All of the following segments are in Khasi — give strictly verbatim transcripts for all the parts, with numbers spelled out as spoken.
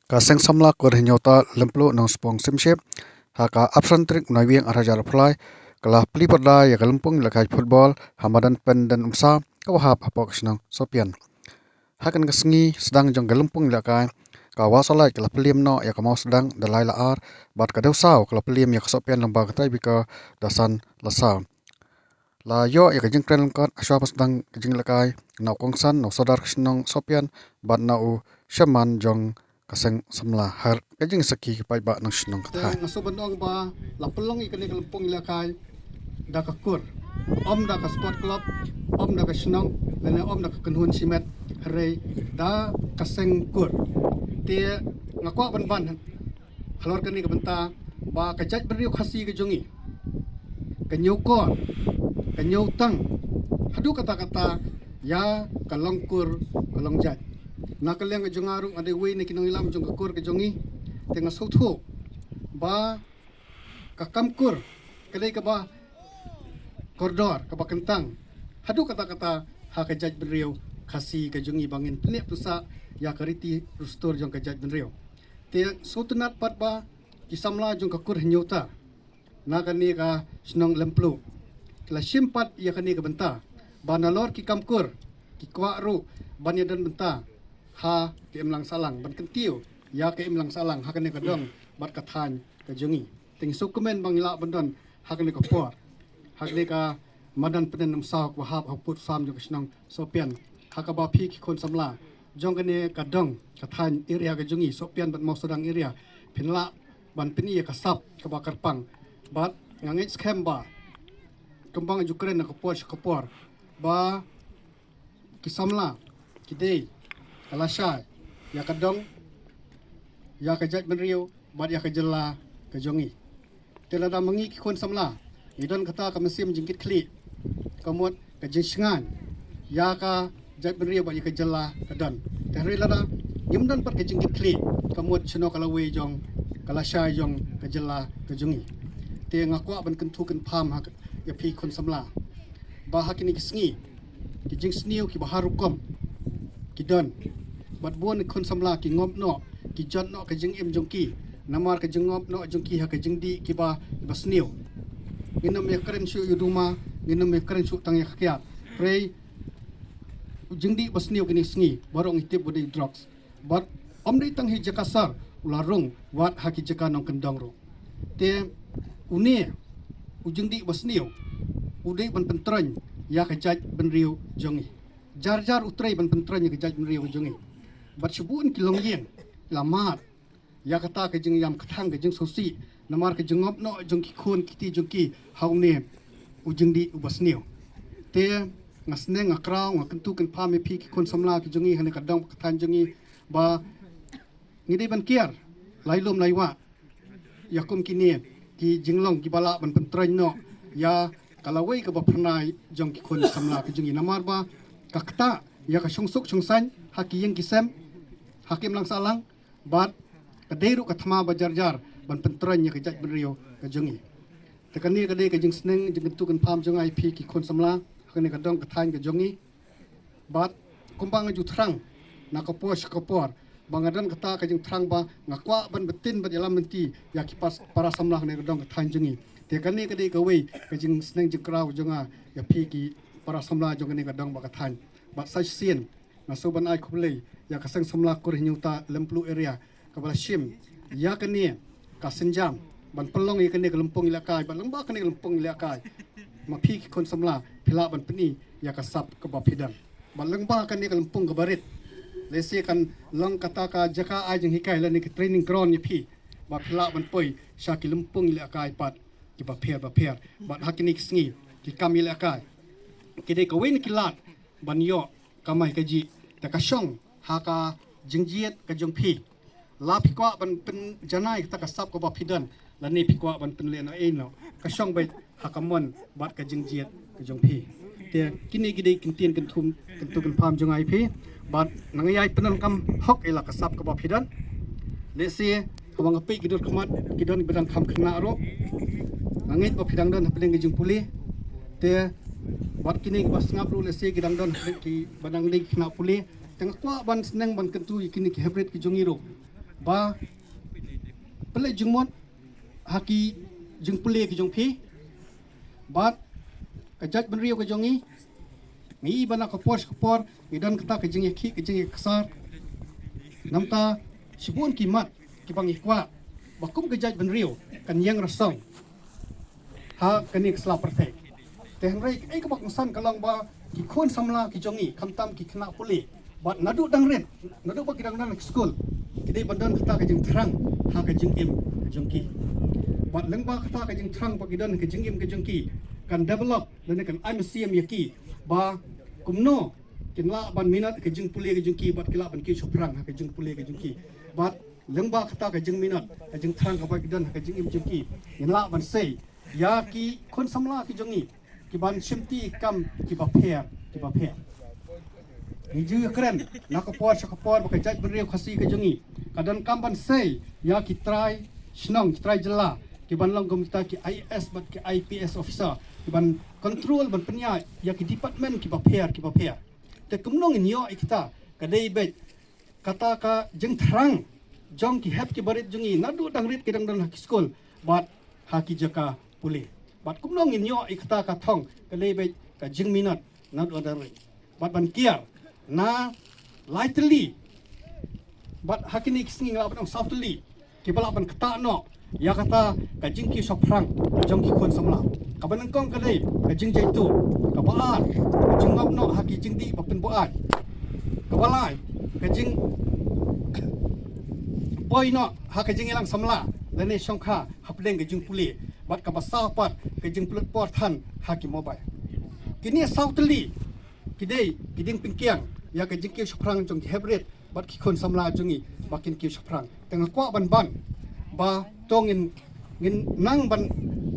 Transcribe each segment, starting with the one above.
Ka Seng Samla Kur Hynñiewta Lympluh Nongspong Syiemship, ha ka arphew san tarik Naiwieng arhajar arphew lai, ka la plie pyrda ïa ka lympung ïalehkai football ha madan Pyndenumsaw kaba hap hapoh ka shnong Sohpian. Ha kane ka sngi sdang jong ka lympung ïalehkai, ka Wahsohlait ka la pynliem noh ïa ka Mawsdang da lai la ar, bad ka Dewsaw ka la pynliem ïa ka Sohpian lyngba ka tiebreaker da san la saw. La ïoh ïa ka jingkren lyngkot hashwa ba sdang ka jingïalehkai na u kongsan, na u sordar ka shnong Sohpian, bad na u chairman jong ka Seng Samla, ha ka jingsakhi ki paidbah nongshong shnong ka thaiñ. Nga sngewbha ban ong ba la pynlong ïa kane ka lympung ïalehkai da ka kur, ym da ka sport club, ym da ka shnong, lane ym da ka kynhun shimet, hynrei da ka seng kur. Te nga kwah ban ban halor kane ka bynta ba ka jaitbynriew Khasi ka jong ngi, ka ñiewkor, ka ñiewtang, haduh katta katta ïa ka long kur, ka long jait. Na ka liang ka jong nga ruh nga dei uwei na ki nongïalam jong ka kur ka jong ngi. Te nga sngewthuh ba ka kam kur ka dei kaba kordor, kaba kyntang haduh katta katta ha ka jaitbynriew Khasi ka jong ngi, ba ngin pynneh pynsah ïa ka riti dustur jong ka jaitbynriew. Te sngewtynnat pat ba ki samla jong ka Kur Hynñiewta na kane ka shnong Lympluh ki la shim pat ïa kane ka bynta, ba nalor ki kam kur ki kwah ruh ban ïadon bynta ha ka imlang sahlang, ban kyntiew ïa ka imlang sahlang ha kane ka dong bad ka thaiñ ka jong ngi. Te ngi sngewkmen ba ngi lah ban don ha kane ka por, ha kane ka madan Pyndenumsaw kaba hap ha pud sam jong ka shnong Sohpian, ha kaba phi ki khun samla jong kane ka dong ka thaiñ area ka jong ngi, Sohpian bad Mawsdang area, phin lah ban pyni ïa ka sap kaba kyrpang. Bad nga ngeit skhem ba kumba nga ju kren na ka por sha ka por, ba ki samla ki dei ka lashai ïa ka dong, ïa ka jaitbynriew bad ïa ka jylla ka jong ngi. Te lada ma ngi ki khun samla ngi don kata ka mynsiem jingkitkhlieh, ka mut ka jingshngaiñ ïa ka jaitbynriew bad ïa ka jylla ka don. Te hynrei lada ngim don pat ka jingkitkhlieh, ka mut shano ka lawei jong ka lashai jong ka jylla ka jong ngi. Te nga kwah ban kyntu kynpham ha ka, ïa phi khun samla, ba ha kine ki sngi ki jingsniew kiba har rukom ki don, bad bun ki khun samla ki ngop noh, ki jot noh ka jingim jong ki namar ka jingngop noh jong ki ha ka jingdih kiba, kiba sniew. Ngin ym ïakren shuh ïa u duma, ngin ym ïakren shuh tang ïa ka kiad, hynrei u jingdih ba sniew kine ki sngi baroh ngi tip ba dei drugs. Bad ym dei tang ha jaka sor u la rung, wat ha ki jaka nongkyndong ruh. Te une u jingdih ba sniew u dei ban pyntroiñ ïa ka jaitbynriew jong ngi. Jar jar u trei ban pyntroiñ ïa ka jaitbynriew jong ngi. Bad shibun ki longïing la mad ïa kata ka jingïam kthang, ka jingsngewsih namar ka jingngop noh jong ki khun kti jong ki ha une u jingdih uba sniew. Te nga sneng, nga kraw, nga kyntu kynpham ïa phi ki khun samla ki jong ngi ha kane ka dong ka thaiñ jong ngi, ba ngi dei ban kiar lai lum lai wah ïa kum kine ki jinglong kiba lah ban pyntroiñ noh ïa ka lawei kaba phyrnai jong ki khun samla ki jong ngi, namar ba ka ktah ïa ka shongsuk shongsaiñ ha ki ïing ki sem, ha ki imlang sahlang, bad ka dei ruh ka thma ba jar jar ban pyntroiñ ïa ka jaitbynriew ka jong ngi. Te kane ka dei ka jingsneng jingkyntu kynpham jong nga ïa phi ki khun samla ha kane ka dong ka thaiñ ka jong ngi. Bad kumba nga ju thrang na ka por sha ka por, ba nga don kata ka jingthrang ba nga kwah ban btin bad ïalam lynti ïa ki para samla ha kane ka dong ka thaiñ jong ngi. Te kane ka dei kawei ka jingsneng jingkraw jong nga ïa phi ki para samla jong kane ka dong bad ka thaiñ. Bad sa shisien nga sngewbha ban ai khublei ïa ka Seng Samla Kur Hynñiewta Lympluh area, kaba la shim ïa kane ka sienjam ban pynlong ïa kane ka lympung ïalehkai, bad lyngba kane ka lympung ïalehkai ma phi ki khun samla phi lah ban pyni ïa ka sap kaba phi don. Bad lyngba kane ka lympung kaba rit, lehse kan long kata ka jaka ai jinghikai lane ka training ground ïa phi, ba phi lah ban poi sha ki lympung ïalehkai pat kiba pher bapher. Bad ha kine ki sngi ki kam ïalehkai ki dei kawei na ki lad ban ïoh kamai kajih. Te ka shong ha ka jingjied ka jong phi, la phi kwah ban pynjanai kata ka sap kaba phi don lane phi kwah ban pynlehnohei noh, ka shong beit ha ka mon bad ka jingjied ka jong phi. Te kine ki dei ki ktien kyntu, kyntu kynpham jong nga ïa phi. Bad nang ïai pyndonkam hok ïa la ka sap kaba phi don. Lehse haba nga peit ki dur khmat ki don kiba dang kham khynnah ruh, nga ngeit ba phi dang don hapdeng ka jingpule. Te bad kine kiba sngap ruh lehse ki dang don hapdeng kiba dang dei ki khynnah pule. Te nga kwah ban sneng ban kyntu ïa kine ki hynriew ki jong ngi ruh, Ba pynleit jingmut ha ki jingpule ki jong phi bad ka jaitbynriew ka jong ngi. Ngi ba na ka por sha ka por ngi don kata ka jingïakhih ka jingïakasar. Namta shibun ki mat kiba ngi kwah ba kum ka jaitbynriew kan ïeng rasong ha kane ka sla pyrthei. Te hynrei kaei kaba kongsan ka long ba ki khun samla ki jong ngi khamtam ki khynnah pule bad naduh dang rit, naduh ba ki dang don ha ki skul, ki dei ban don kata ka jingthrang ha ka jingim ka jong ki. Bad lyngba kata ka jingthrang ba ki don ha ka jingim ka jong ki kan develop lane kan ai mynsiem ïa ki ba kumno kin lah ban minot ka jingpule ka jong ki bad ki lah ban kiew shaphrang ha ka jingpule ka jong ki. Bad lyngba kata ka jingminot ka jingthrang kaba ki don ha ka jingim jong ki, ngin lah ban sei ïa ki khun samla ki jong ngi ki ban shimti kam kiba pher kiba pher. Ngi ju ïakren na ka por sha ka por ba ka jaitbynriew Khasi ka jong ngi ka don kam ban sei ïa ki trai shnong, ki trai jylla, ki ban long kum kita ki I A S bad ki I P S officer, ki ban control, ban pynïaid ïa ki department kiba pher kiba pher. Te kumno ngin ïoh ïa kita? Ka dei beit kata ka jingthrang jong ki hep ki barit jong ngi naduh dang rit ki dang don ha ki skul bad ha ki jaka pule. Bad kumno ngin ïoh ïa kata ka thong? Ka dei beit ka jingminot naduh dang rit bad ban kiar na lai tylli. Bad ha kine ki sngi nga lah ban ong saw tylli kiba lah ban ktah noh ïa kata ka jingkiew shaphrang jong ki khun samla. Kaba nyngkong ka dei ka jingjaituh, kaba ar ka jingngop noh ha ki jingdih ba pynbuaid, kaba lai ka jingpoi noh ha ka jingïalang samla lane shongkha hapdeng ka jingpule, bad kaba saw pat ka jingpynlut por than ha ki mobile. Kine saw tylli ki dei ki dieng pyngkiang ïa ka jingkiew shaphrang jong ki hep rit bad ki khun samla jong ngi ba kin kiew shaphrang. Te nga kwah ban ban ba to ngin, ngin nang ban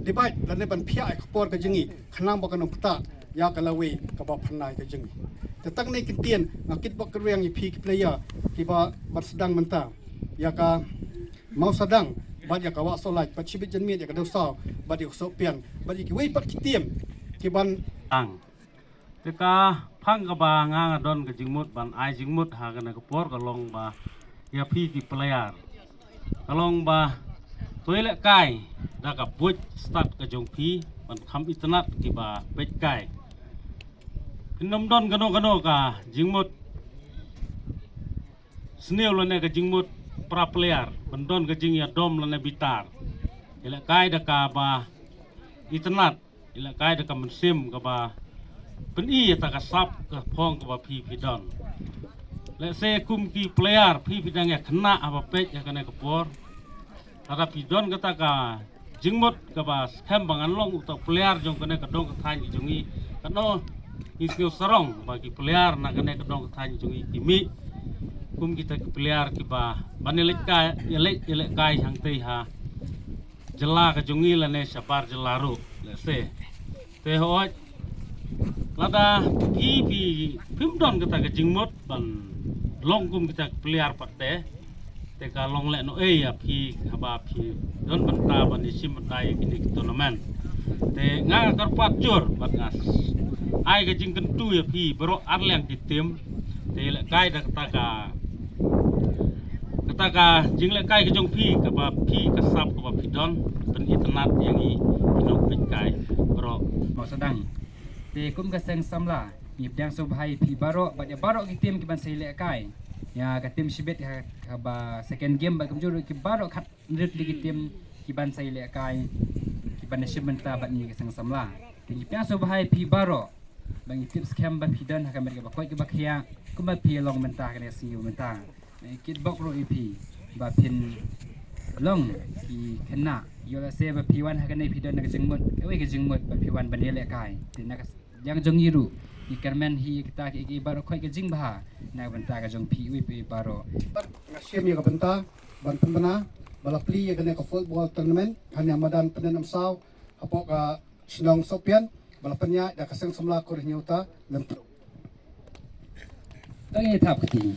debate lane ban phiah ïa ka por ka jong ngi khnang ba kan ym ktah ïa ka lawei kaba phynnai ka jong ngi. Te tang ne kin tieng nga kitbok kyrwiang ïa phi ki player kiba ban sdang mynta, ïa ka Mawsadang bad ïa ka Wahsohlait bad shibit janmiet ïa ka Dewsaw bad ïa ka Sohpian bad ïa kiwei pat ki team ki ban ang. Te ka phang kaba nga nga don ka jingmut ban ai jingmut ha kane ka por ka long ba ïa phi ki player, ka long ba to ïalehkai da ka buit stad ka jong phi ban kham itynnad kiba peit kai. Phin ym don kano kano ka jingmut sniew lane ka jingmut para player ban don ka jingïadom lane bitar. Ïalehkai da kaba itynnad, ïalehkai da ka mynsiem kaba pyni ïa ta ka sap ka phong kaba phi phi don. Lehse kum ki player phi phi dang ïa khynnah haba peit ha kane ka por. Lada phi don kata ka jingmut kaba skhem ba ngan long uta u player jong kane ka dong ka thaiñ ka jong ngi, katno ngi sngew sarong ba ki player na kane ka dong ka thaiñ ka jong ngi ki mih kum kita ki player kiba ban ïalehkai, ïaleh, ïalehkai hangtei ha jylla ka jong ngi lane shabar jylla ruh lehse. Te hooid, lada phi phi phim don kata ka jingmut ban long kum kita ki player pat te, te ka long lehnohei ïa phi haba phi don bynta ban ïashim bynta ïa kine ki tournament. Te nga nga kyrpad jur bad nga ai ka jingkyntu ïa phi baroh arliang ki team, te ïalehkai da kata ka, kata ka jinglehkai ka jong phi kaba phi ka sap kaba phi don ban itynnad ïa ngi ki nongpeitkai baroh. Mawsadang. Te kum ka seng samla ngi pdiang sngewbha ïa phi baroh bad ïa baroh ki team ki ban sa ïalehkai. Ïa ka team shibit ha kaba second game bad kumjuh ruh ki baroh khatnrit tylli ki team ki ban sa ïalehkai, ki ban ïashim bynta bad ngi ka seng samla. Te ngi pdiang sngewbha ïa phi baroh ba ngi tip skhem ba phi don ha ka met kaba koit kaba khiah kumba phi long mynta ha kane ka sngi mynta. Ngi kitbok ruh ïa phi ba phin long ki khynnah. Ïoh lehse ba phi wan ha kane phi don ka jingmut, kawei ka jingmut ba phi wan ban ïalehkai. Te na ka liang jong ngi ruh ngi kyrmen hi ïa kita ki, ki baroh khoit ka jingbha na ka bynta ka jong phi iwei pa iwei baroh. Nga shim ïa ka bynta ban pynbna ba la plie ïa kane ka football tournament ha ïa madan Pyndenmsaw hapoh ka shnong Sohpian ba la pynïaid da ka seng samla Kur Hynñiewta Lympung. Tang ïa thap kti.